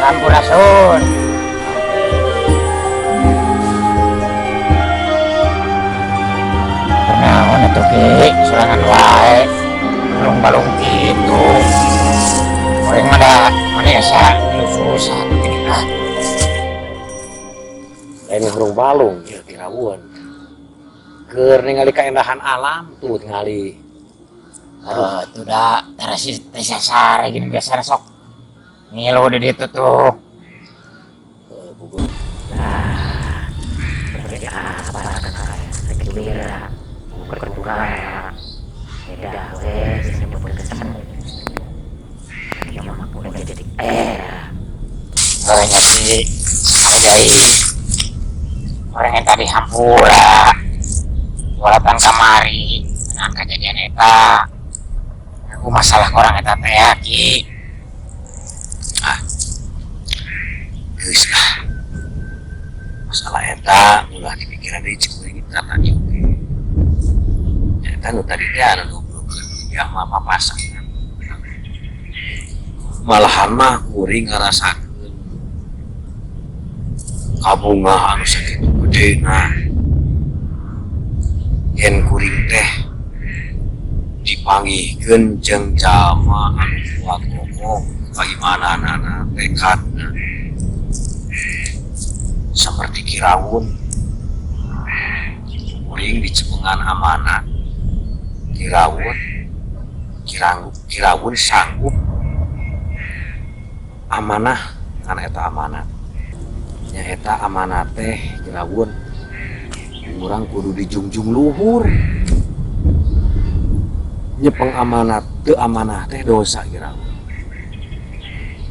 Sampurasun. Kunaon atuh, Ki? Sorangan wae. Balung-balung kitu. Kuring mah da manesa nu susah gini ah. Lain hurung balung ya, Kirawun. Keur ningali kaendahan alam tuh tingali. Oh, tuh da tara si teh sasare gini biasa sok ngilu di ditu tuh. Buku. Seperti apa kira bukan buka beda we nyebut kesem ya mah udah jadi era. Oh nya, Ki, ada orang yang tadi hampura walatan kamari. Nah, kejadian eta aku masalah orang eta teh ya, Ki. Ah, geus lah. Masalah eta ulah dipikiran deui, cek kuring kita tadi oge. Eta nu tadi teh anu ngobrolkeun ya mah papasangan. Malahan mah kuring ngarasakeun kabungah anu sakitu gedena yen kuring teh dipanggihkeun jeung jalma anu kuat kokoh kaimananana, tekadna seperti Kirawun. Kuring dicepengan amanat Kirawun, Kiranggup, Kirawun sanggup amanah karena eta amanat nya. Eta amanat teh, Kirawun, urang kudu dijungjung luhur. Nyepeng amanat teu amanah teh dosa, Kirawun.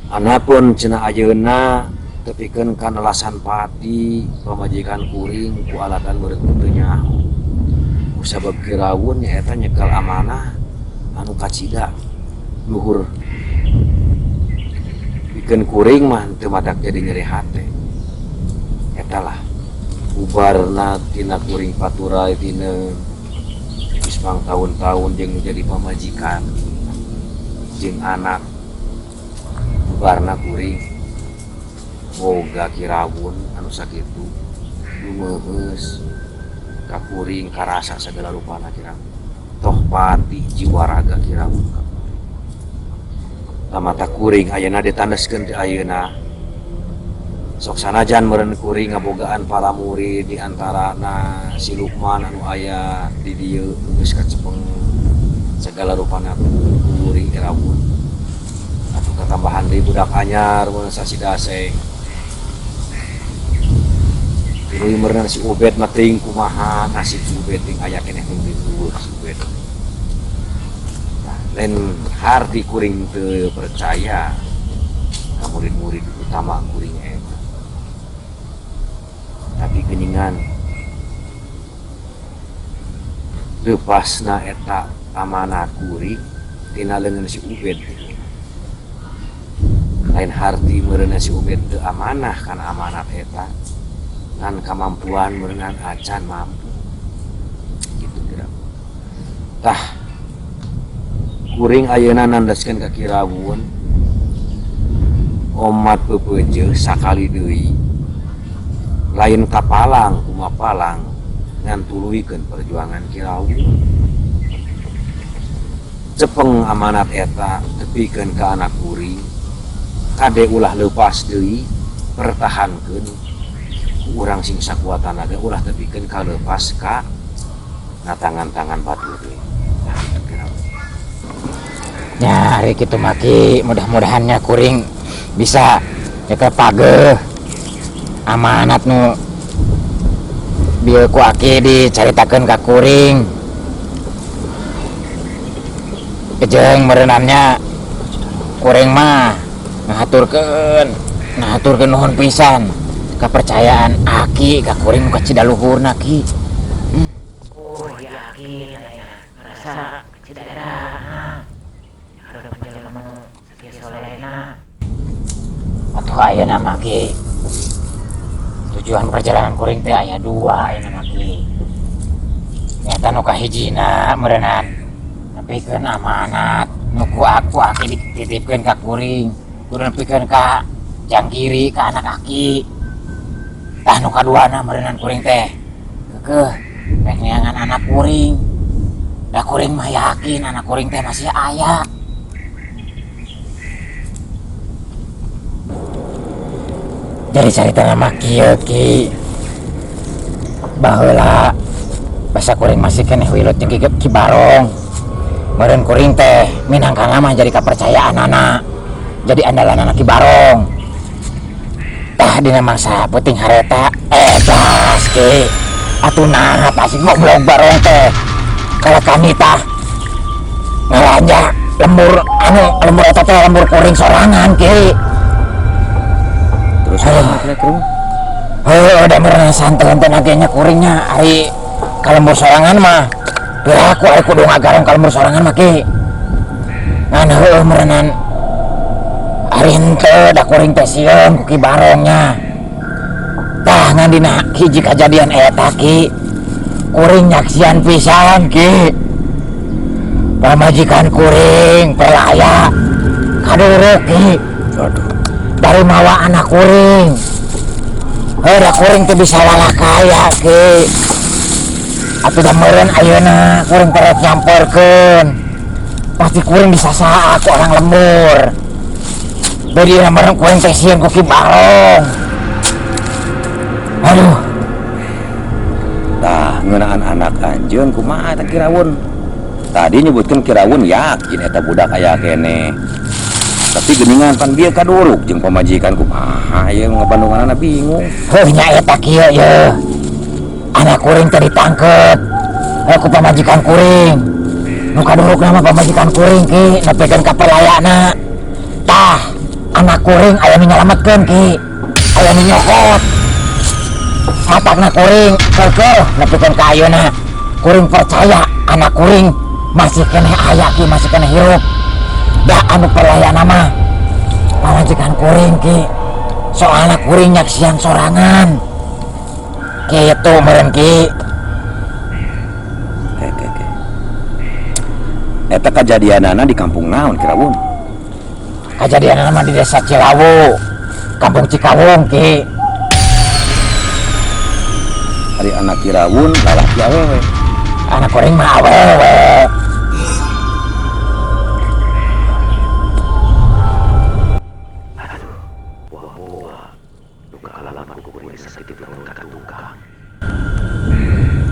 Anapun cenah ayeuna tepikeun ka nelasan pati pamajikan kuring ku alatan meureun teu nyaho kusabab Kirawun nyaeta nyekel amanah anu kacida luhur. Pikeun kuring mah teu matak jadi nyeri hate eta lah. Bubarna tina kuring paturai tina geus tahun-tahun jeung jadi pamajikan jeung anak, bubarna kuring boga Kirawun anu sakitu lumeuheus ka kuring, karasa sagala rupana Kirawun, toh pati jiwa raga Kirawun ka kuring. Mata kuring ayeuna ditandeskeun ti ayeuna sok sanajan meureun kuring ngabogaan para murid, di antarana si Lukman anu aya di dieu geus kacepeng segala rupana kuring Kirawun atuh katambahan deui budak anyar mun sasi daseng tuluy meureun si Ubed mah teuing kumaha nasib si Ubed ting aya keneh teh si Ubed. Nah, lain harti kuring teu percaya ka murid-murid utama kuring eta, tapi geuningan lepasna eta amanah kuring tina leungeun si Ubed. Lain harti meureunna si Ubed teu amanah kana amanat eta, ngan kamampuan meureunnan acan mampu gitu kira. Tah, kuring ayeuna nandaskeun ka Kirawun, omat peupeujeuh sakali deui lain kapalang kumapalang ngan tuluykeun perjuangan Kirawun. Cepeng amanat eta tepikeun ka anak kuring, kade ulah leupas deui, pertahankeun ku urang sing sakuat tanaga, ulah tepikeun kaleupas ka na tangan-tangan batur deui. Nah, kitu, Kirawun. Ya, ari kitu mah, Ki, mudah-mudahannya kuring bisa nyekel pageh amanat nu bieu ku aki dicaritakeun ka kuring. Jeung mereunannya kuring mah ngahaturkeun nuhun pisan kepercayaan aki ka kuring nu kacida luhurna, Ki. Oh, yakin aya ngarasa kacida era hareup jelema nu sakieu solehna. Atuh ayeuna mah, Ki, tujuan perjalanan kuring teh aya dua ayeuna mah, Ki. Nyata nu kahijina meureunan nepikeun amanat nu ku aku aki dititipkeun ka kuring, kudu nepikeun ka Janggiri ka anak aki. Tah, nu kaduana meureunan kuring teh keukeuh rek neangan anak kuring. Da kuring mah yakin anak kuring teh masih aya. Jadi carita mah kieu, Ki. Baheula basa kuring masih keneh wilut jeung Ki Barong. Meureun kuring teh minangkana mah jadi kepercayaan anak. Jadi andalan anak Ki Barong. Tah, dina mangsa peuting hareta gas, Ki. Atuh nah pasti goblok Barong teh. Kalau kami tah ngalanja lembur, anu lembur eta teh lembur kuring sorangan, Ki. Terus kumaha kira? Heuh, da meureun santai teh nya kuringnya ari ka lembur sorangan mah. Piraku ari kudu ngagarong ka lembur sorangan mah, Ki. Ngan heueuh meureunnan ari henteu da kuring teh sieun ku Ki Barongnya. Tah, ngan dina hiji kajadian eta, Ki, kuring nyaksian pisan, Ki. Pamajikan kuring perlaya kaduruk, Ki. Aduh. Dari mawa anak kuring. Heuh, da kuring teh bisa lalakaya, Ki. Atuh da meureun ayeuna kuring teh rek nyamperkeun. Pasti kuring disasaa ku orang lembur. Bedi meureun kuring teh sieun ku Ki Barong. Aduh. Tah, ngeunaan anak anjeun kumaha eta, Kirawun? Tadi nyebutkeun Kirawun yakin eta budak aya keneh. Tapi geuningan pan bieu kaduruk jeung pamajikan, kumaha ieu ngabandunganna, bingung. Heuh, nya eta kieu ye. Anak kuring teh ditangkep. Heuh, ku pamajikan kuring. Nu kadurukna mah pamajikan kuring, Ki, nepikeun ka pelayana. Tah, anak kuring aya nu nyalametkeun, Ki. Aya nu nyokot. Matakna kuring keukeuh nepikeun ka ayeuna. Kuring percaya anak kuring masih keneh aya, Ki, masih keneh hirup. Da anu pelayana mah pamajikan kuring, Ki. Soalna kuring nyaksian sorangan. Kitu meureun, Ki. Oke. Eta kajadianana di kampung naon, Kirawun? Kajadianana mah di desa Cilawu, Kampung Cikawung, Ki. Ari anak Kirawun lalaki awewe? Anak kuring mah awewe. Wah, duka alaman ku kuring sakit lamun ka tukang.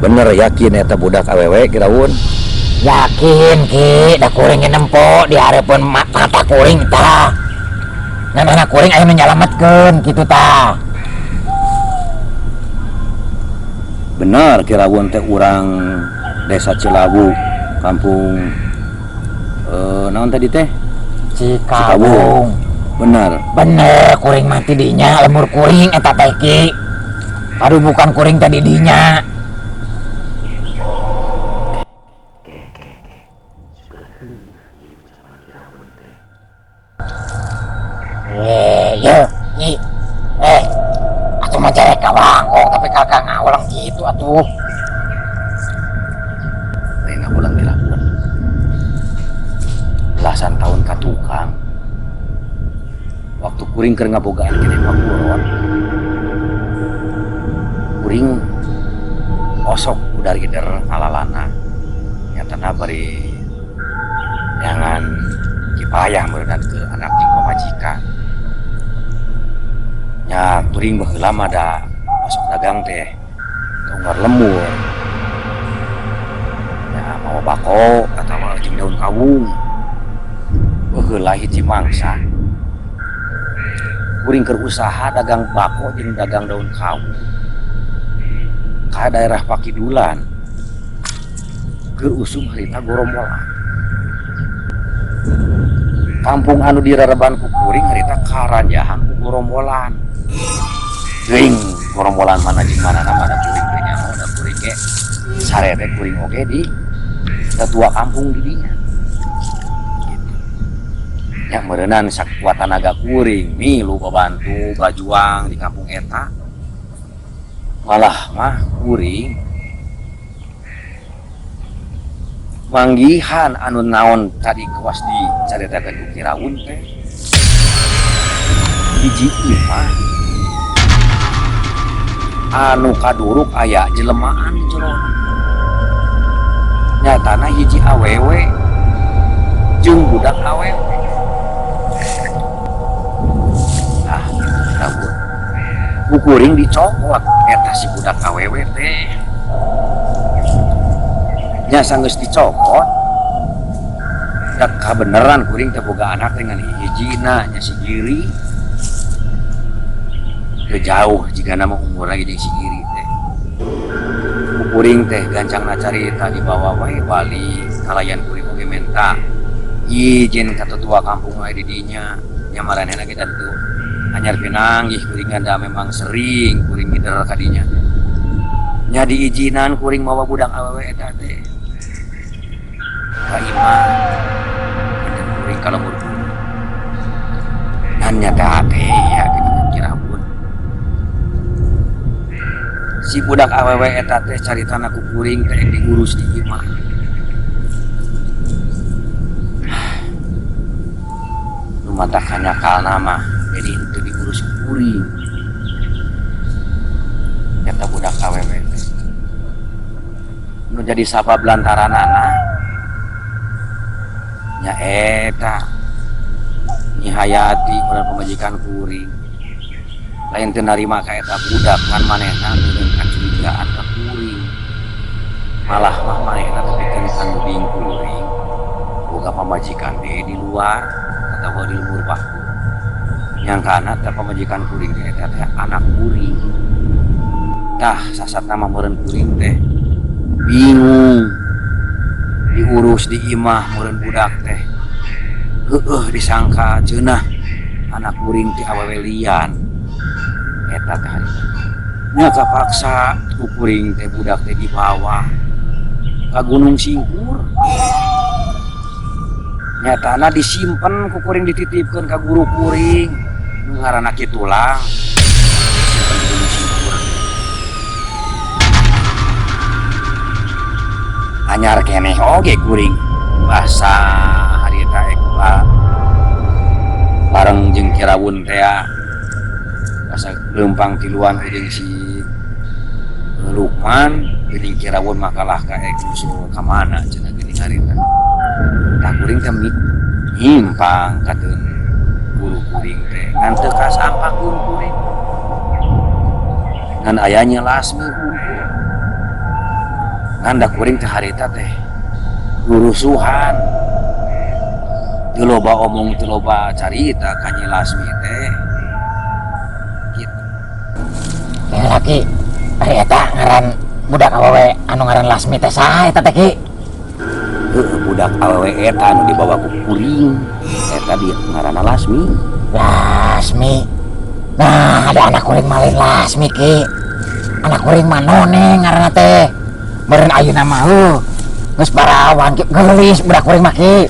Bener yakin eta budak awewe, Kirawun? Yakin, Ki, da kuring ge nempo di hareupeun mata kuring tah. Ngan anak kuring aya nu nyalametkeun kitu tah. Bener Kirawun teh urang desa Cilawu, kampung naon tadi teh? Cikawung. Bener. Bener, kuring mah ti dinya, lembur kuring eta teh, Ki. Aduh, bukan kuring teh di dinya. Eh, ye, Ki. Eh, atuh mah jarek ka wangkong tapi kakak ngawulang gitu atuh. Lain ngawulang, Kirawun. Belasan tahun ka tukang. Waktu kuring keur ngabogaan keneh pakuron. Kuring osok udar ider ngalalana. Nyatana bari neangan kipayah meureunnan ke anak jeung pamajikan. Nya kuring baheula mah da osok dagang teh tonggar lembur. Nya mawa bako atawa jeung daun kawung. Baheula hiji mangsa kuring keur usaha dagang bako jeung dagang daun kawung ka daerah Pakidulan, keur usum harita gorombolan. Kampung anu dirareban ku kuring harita karanjahan ku gorombolan. Teuing gorombolan mana jeung mana mana kuring teh nyaho, da kuring ge sarere kuring oge di tetua kampung di dinya. Gitu. Nya meureunan sakuat tanaga kuring milu babantu bajuang di kampung eta. Malah mah kuring manggihan anu naon tadi kawas dicaritakeun ku Kirawun teh. Hiji imah anu kaduruk aya jelemaan di jerona, nyatana hiji awewe jeung budak awewe. Ah, kabur ku kuring dicokot eta si budak awewe teh nya. Sanggeus dicokot da kabeneran kuring teh boga anak dengan hijina nya, si Giri. Teu jauh jigana mah umur lagi jeung si Giri teh. Ku kuring teh gancangna carita dibawa wae balik kalayan kuring oge menta izin ka tetua kampung aya di dinya nya. Maranehna ge tentu anyar pinanggih kuring, da memang sering kuring ngider ka dinya nya. Diizinan kuring mawa budak awewe eta teh ka imah dan kuring ka lembur dan nyata teh ya gitu. Kirabun si budak awewe eta teh caritana ku kuring teh diurus di imah. Nu matak kanyakalna mah jadi itu diurus ku kuring eta budak awewe teh. Nu jadi sabab lantaranana nya eta Nyi Hayati urang pamajikan kuring lain teu narima ka eta budak, ngan manehna meureun kacurigaan ka kuring, malah mah manehna tepikeun ka nuding kuring boga pamajikan deui di luar atawa di lembur batur. Nyangkana teh pamajikan kuring teh eta teh anak kuring. Tah, sasatna mah meureun kuring teh bingung diurus di imah meureun budak teh heueuh disangka cenah anak kuring teh awewe lian eta teh harita nya. Kapaksa ku kuring teh budak teh dibawa ka Gunung Singkur, nyatana disimpen ku kuring, dititipkeun ka guru kuring nu ngaranna Ki Tulang, disimpen di Gunung Singkur. Anyar keneh oge kuring basa harita ek bareng jeung Kirawun teh asa leumpang tiluan jeung si Lukman geuning. Kirawun makalah ka ek nyusul ka mana cenah geuning harita. Tah, kuring teh nyimpang kateun guru kuring teh ngan teu kasampak guru kuring, ngan aya Nyi Lasmi hungkul. Ngan da kuring teh harita teh rurusuhan, teu loba omong, teu loba carita ka Nyi Lasmi teh kitu. Ya laki, ari eta ngaran budak awewe anu ngaran Lasmi teh saha eta teh, Ki? Heueuh, budak awewe eta anu dibawa ku kuring eta di ngaranna Lasmi. Lasmi. Nah, ada anak kuring mah lain Lasmi, Ki. Anak kuring mah Noneng ngaranna teh. Meureun ayeuna mah heuh geus parawan, Ki, geulis budak kuring mah, Ki.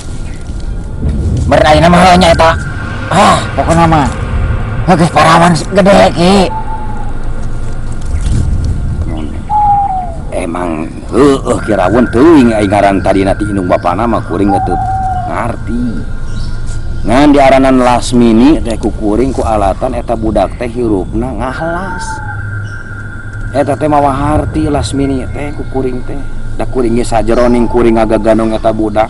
Meureun ayeuna mah heuh nya eta. Ah, pokona mah heuh geus parawan gede, Ki. Emang heueuh Kirawun, teuing aing ngaran tadina ti indung bapana mah kuring teu ngarti, ngan diaranan Lasmini teh ku kuring ku alatan eta budak teh hirupna ngahlas eta teh mawa harti. Lasmini teh ku kuring teh da kuring ge sajeroning kuring ngagaganong eta budak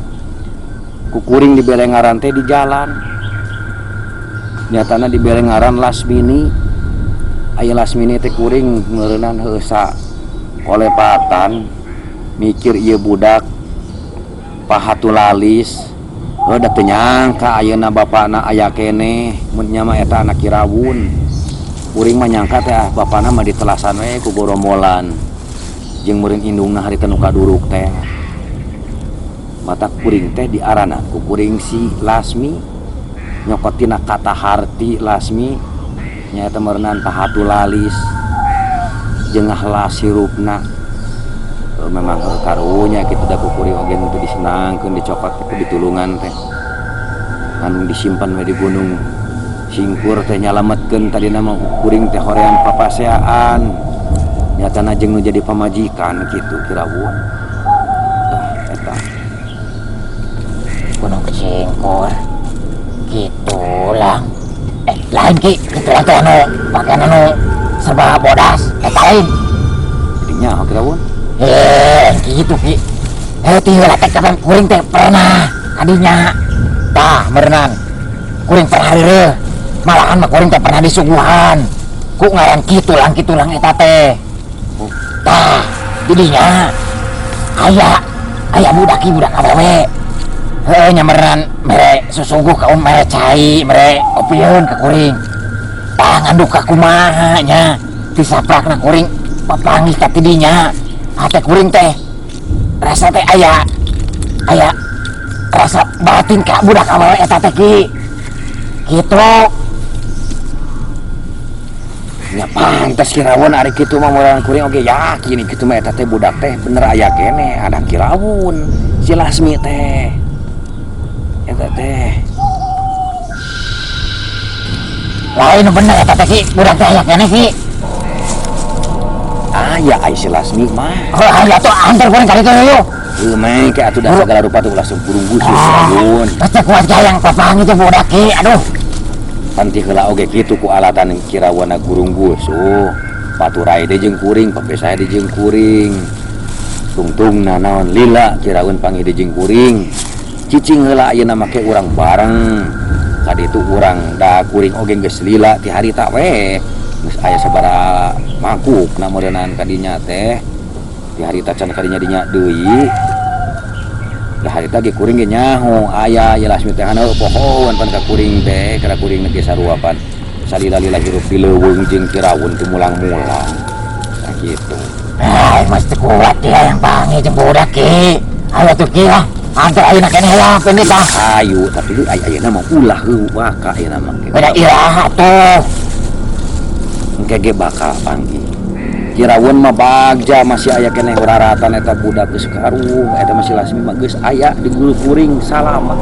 ku kuring dibere ngaran teh di jalan, nyatana dibere ngaran Lasmini. Aya Lasmini teh kuring meureunan heueuh kolepatan mikir ieu budak pahatulalis. Heuh, da teu nyangka ayeuna bapana aya keneh. Mun nya mah eta anak Kirawun, kuring mah nyangka teh ah bapana mah ditelasan we ku gorombolan jeung meureun indungna harita nu kaduruk teh. Matak kuring teh diaranan ku kuring si Lasmi, nyokot tina kata harti Lasmi nyaeta meureunan pahatulalis jeung ngahlas hirupna. Memang heuh karunya kitu da ku kuring oge nu teu disenangkeun dicokot ku ditulungan teh kan disimpan we di Gunung Singkur teh, nyalametkeun. Tadina mah kuring teh hoream papaseaan, nyatana jeung nu jadi pamajikan kitu, Kirawun. Tah, eta. Gunung Singkur. Gitu lang. Eh, Lain, Ki, kitu teh anu pakaian anu serba bodas eta lain. Jadinya Kirawun. Eh, gitu, Ki. Eh, ti heula teh kapan kuring teh pernah kadinya. Tah, meureunan. Kuring pernah reureuh. Malahan mah kuring teh pernah disuguhan ku ngaran Ki Tulang eta teh. Tah, jadinya aya aya budak, Ki, budak awewe. Heuh nya meureunan mere susuguh ka mere cai, mere opieun ka kuring. Tah, nganduk ka kumaha nya. Tisaprakna kuring papanggih ka tidinya. Hate kuring teh rasa teh aya aya rasa batin ka budak awewe eta teh, Ki. Gitu. Nya pantes, Kirawun, ari kitu mah meureun kuring oge yakin kitu mah eta teh budak teh bener aya keneh ada Kirawun. Si Lasmi teh. Eta teh. Lain, bener eta teh, Ki, budak teh aya keneh, Ki. Aya ai si Lasmi mah. Oh, aya tuh, antar kuring kali itu yuk. Heuh meh ke atuh da segala rupa tuh langsung gurung-gusus, Ah, Kirawun. Pasti kuat hayang papanggih teh budak, Ki. Aduh. Pan ti heula oge kitu ku alatan Kirawana gurung gusuh. Paturai deui jeung kuring, papesae deui jeung kuring. Tungtungna naon lila Kirawun panggih deui jeung kuring. Cicing heula ayeuna make urang bareng. Kaditu urang da kuring oge geus lila ti harita we. Geus aya sabaraha mangkukna meureunan kadinya teh. Ti harita can kadinya dinya deui. Da harita ge kuring ge nyaho aya ieu Lasmi teh hana pohoan pan ka kuring teh, kana kuring ge sarua pan. Salila-lila hirup di leuweung jeung Kirawun teu mulang-mulang. Nah kitu. Ah, mesti kuat Ki hayang panggih jeung budak, Ki. Ayo tuh, Ki, lah. Antar ayeuna keneh lah pendek ah. Ayo, tapi ai ayeuna mah ulah heuh waka ayeuna mah. Beda iraha tuh. Engke ge bakal panggih. Kirawun mah bagja masih aya keneh raratan eta budak geus karuh eta masih Lasmi mah geus aya di guru kuring salama.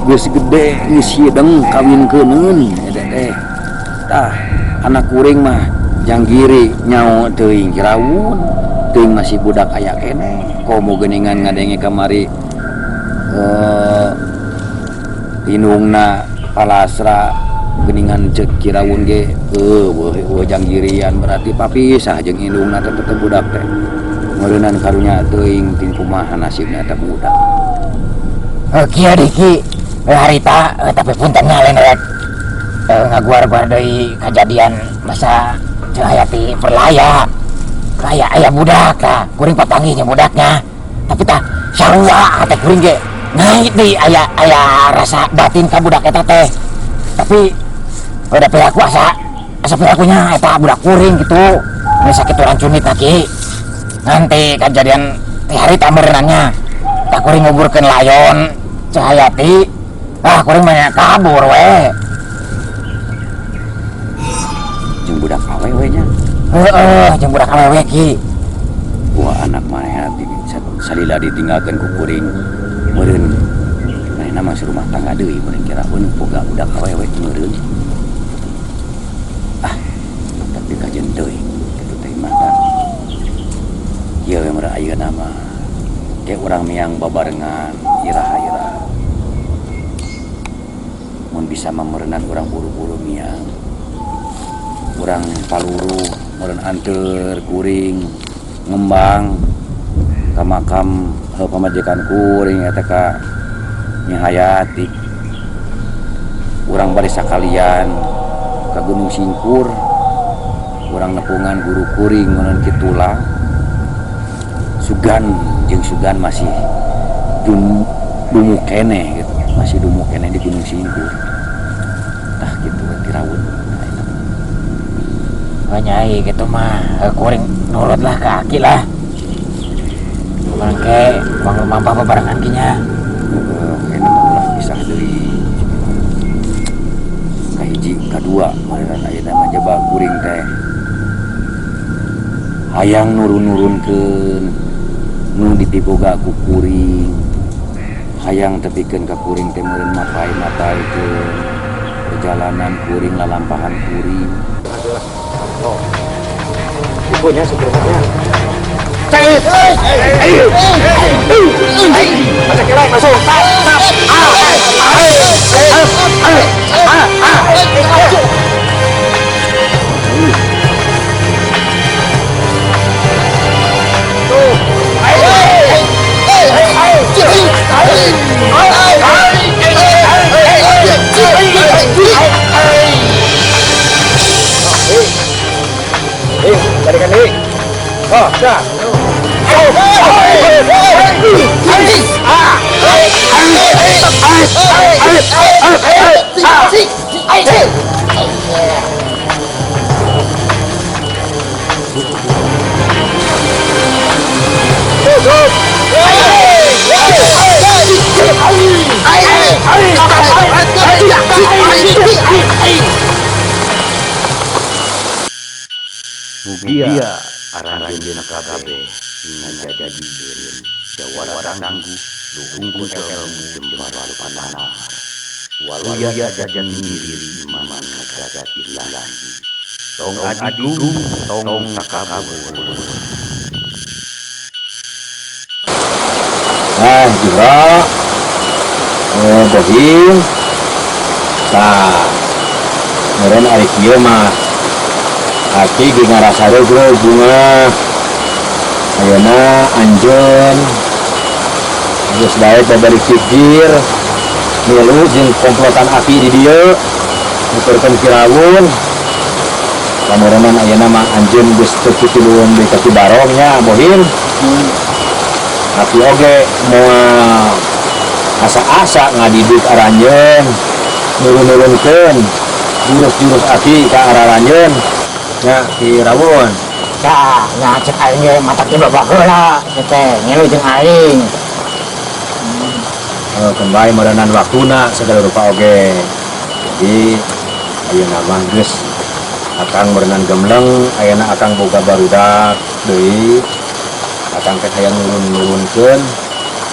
Geus gede, geus hideng kawinkeun eta teh. Tah, anak kuring mah janggiri nyao teuing Kirawun. Teuing masih budak aya keneh. Komo geuningan ngadenge kamari indungna palasra geuningan ceuk Kirawun ge eueuh eueuh janggirian berarti papisah jeung indungna teh teh budak teh. Meureunan karunya teuing ting kumaha nasibna eta budak. Eh, kieu deui, Ki. Eh, harita tapi punten nya lain rek ngaguar-guar deui kejadian masa Ceu Hayati perlaya. Aya aya budak tah, kuring papanggih nya budaknya. Tapi tah sarua teh kuring ge naik deui aya aya rasa batin ka budak eta teh. Tapi udah perilaku asa asa perilakunya eta budak kuring gitu. Ini sakit rancunit Ki. Nanti kejadian ti harita meureunannya. Tah, kuring nguburkeun layon Ceu Hayati. Ah, kuring mah kabur we. Jeung budak awewe nya. Heeh, jeung budak awewe, Ki. Wah, anak manehna salila ditinggalkeun ku kuring meureun manehna masih rumah tangga deui meureun, Kirawun, boga budak awewe meureun. Ah, tapi kajen teuing kitu teh mah tah. Ieu we meureun ayeuna mah ke urang miang babarengan iraha-iraha. Mun bisa mah meureunan urang buru-buru miang. Urang paluruh meureun anteur kuring ngembang ka makam heuh pamajikan kuring eta ka Nyi Hayati. Urang bari sakalian ka Gunung Singkur. Urang nepungan guru kuring meureun kitulah. Sugan jeung sugan masih dumu keneh gitu. Masih dumu keneh di Gunung Singkur. Tah kitu we, Kirawun. Oh, nyai gitu mah kuring nurut lah ke aki lah. Mangke uang lumampah bebarengan kinya. Heeh, kayakna mah ulah pisah deui. Kahiji, kadua, meureun ayeuna mah jaba kuring teh hayang nurun-nurunkeun nu dipiboga ku kuring. Hayang tepikeun ka kuring teh meureun mapay-mapaykeun perjalanan kuring, lalampahan kuring. Ibunya sebenarnya. Cai. Masuk kira masuk. Tap, tap. Ah, ah, ah, ah, ah. Eh, balikan deui. Oh, dah. Mugia aranjeun kabeh ngajadikeun jawara tangguh nu unggul ilmu jembar panah. Waluya jajan diri iman ngajat ilahi. Tong adigung tong takabur. Ah, Jura. Bohim. Tah. Meureun ari kieu mah. Aki ge ngarasa reugreug bunga. Ayeuna anjeun geus daek babari kikir. Milu jeung komplotan aki di dieu. Nuturkeun Kirawun. Lamurenan ayeuna mah anjeun geus teu kitilueun deui ka Ki Barong nya, Bohim. Aki oge moal asa-asa ngadidik aranjeun, nurun-nurunkeun jurus-jurus aki ka araranjeun nya Ki Rawun. Tah, nya cek aing ge matak ge baheula teh ngilu jeung aing. Keun bae meureunan waktuna segala rupa oge. Jadi ayeuna mah geus akang meureunan gemleng, ayeuna akang boga barudak deui. Akang teh hayang nurun-nurunkeun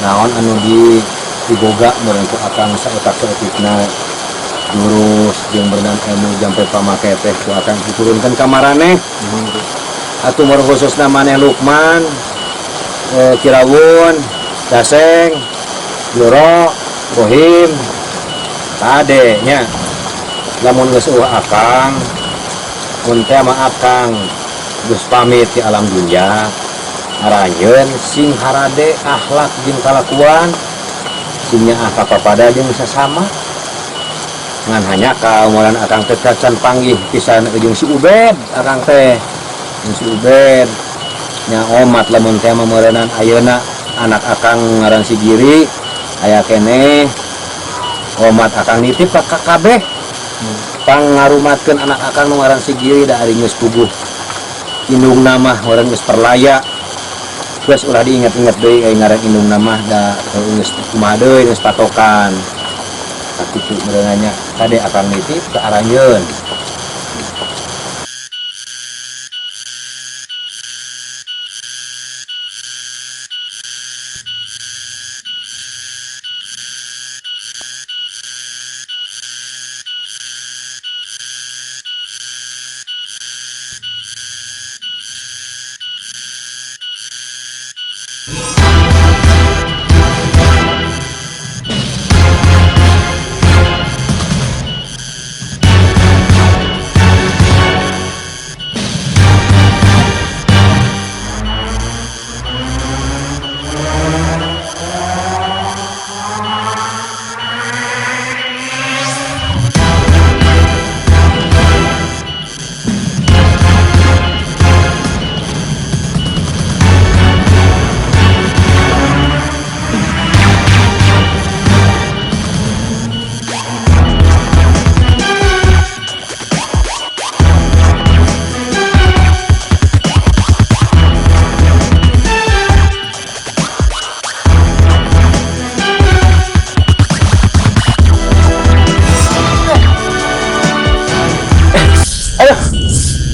naon anu di diboga meureun ku akang saeutak-saeutikna jurus jeung berenang ilmu jampe pamake teh ku akang diturunkeun ka maraneh. Atuh meureun khususna maneh Lukman, Kirawun, Daseng, Juro, Bohim, Kade nya. Lamun geus eueuh akang, mun teh mah akang geus pamit ti alam dunya, aranjeun sing harade akhlak jeung kalakuan, sing nyaah ka papada jeung sasama. Ngan hanya kaumuran akang teh cacan panggih pisan jeung si Ubed akang teh. Jeung si Ubed nya omat lamun teh mah meureunnan ayeuna anak akang ngaran si Giri aya keneh omat akang nitip ka kabeh pangarumatkeun anak akang nu ngaran si Giri da ari geus puguh indungna mah urang geus perlaya geus ulah diinget-inget deui ai ngaran indungna mah da geus kumaha deui geus patokan. Sakitu meureunna nya kade akang nitip ka aranjeun.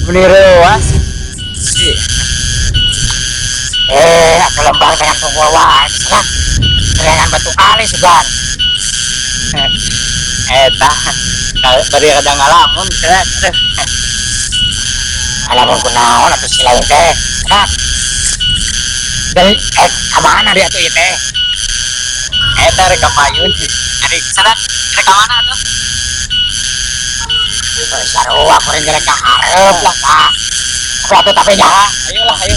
Meniruas. Aku lembang dengan penguasa lah. Dengan batu alis sugan. Tah. Kalau bari rada ngalamun, cenah. Ngalamun kunaon atuh si lain teh. Cenah. Dari ka mana dia tuh ieu teh? Eta rek ka payun. Ari sana rek ka mana tuh? Sarua kuring rek ka hareup lah, Pak. Tapi atuh tapi nya. Ayolah, ayo.